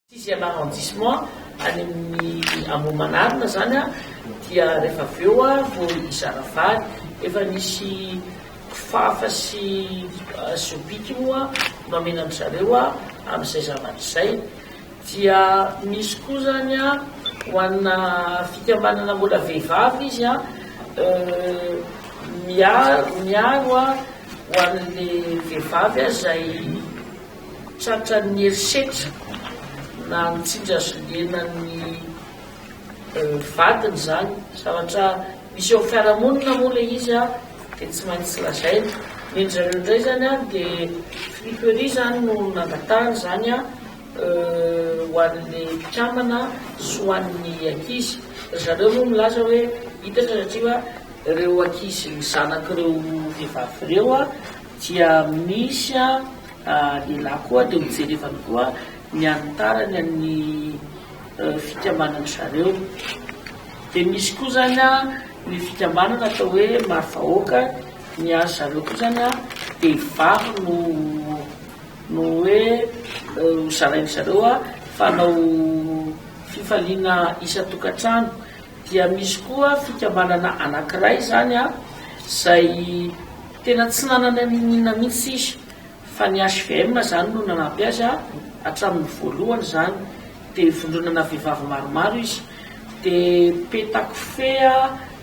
Sixième arrondissement, any amin'ny Ambohimanarina izany dia rehefa avy eo vao hizara vary. Efa nisy kifafa sy sobiky moa nomena an-dry zareo amin'izay zavatra izay. Dia misy koa izany ho ana fikambanana mbola vehivavy izy miaro miaro ho an'ilay vehivavy izay Tratran'ny herisetra na ny tsindry azo lenan'ny vadiny izany. Zavatra misy eo amin'ny fiarahamonina moa ilay izy dia tsy maintsy lazaina. Ny an-dry zareo indray izany dia friperie izany no nangatahany izany ho an'ilay mpikambana sy ho an'ny ankizy. Ry zareo moa milaza hoe hitatra satria ireo ankizy ny zanak'ireo vehivavy ireo dia misy lehilahy koa dia hojerevany koa ny anitarany an'ny fikambanan-dry zareo. Dia misy koa izany ny fikambanana atao hoe Maro Vahoaka, ny azy zareo koa izany dia vary no no hoe ho zarain-dry zareo fa hanao fifaliana isan-tokantrano. Dia misy koa fikambanana anankiray izany izay tena tsy nanana n'inon'inona mihitsy izy fa ny HVM izany no nanampy azy hatramin'ny voalohany izany. Dia vondronana vehivavy maromaro izy. Dia petakofehy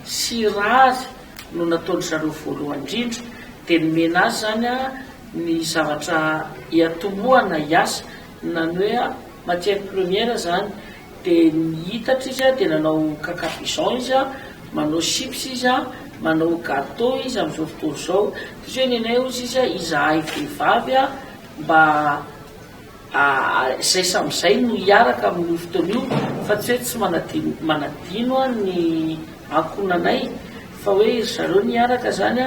sy rary no nataon-dry zareo voalohany indrindra. Dia nomena azy izany ny zavatra hiatombohana hiasa na ny hoe matière première izany. Dia nihitatra izy dia nanao caca pigeon izy, manao chips izy, manao gateau izy amin'izao fotoana izao. Dia hoe nenay hozy izy, izahay vehivavy mba izay samy izay no hiaraka amin'io fotoana io fa tsy hoe tsy manadino manadino ny ankohonanay fa hoe ry zareo niaraka izany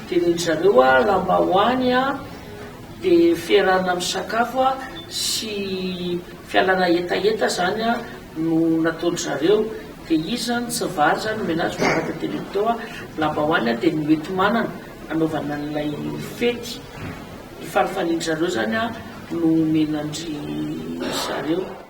dia ny zareo lambahoany dia fiarahana misakafo sy Fialana hetaheta zany no nataon-dry zareo dia izy zany tsy vary zany nomena azy fa araka ny teneniko teo lambahoany dia ny hoenti-manana hanaovana an'ilay fety hifalifalian-dry zareo zany no omena an-dry zareo.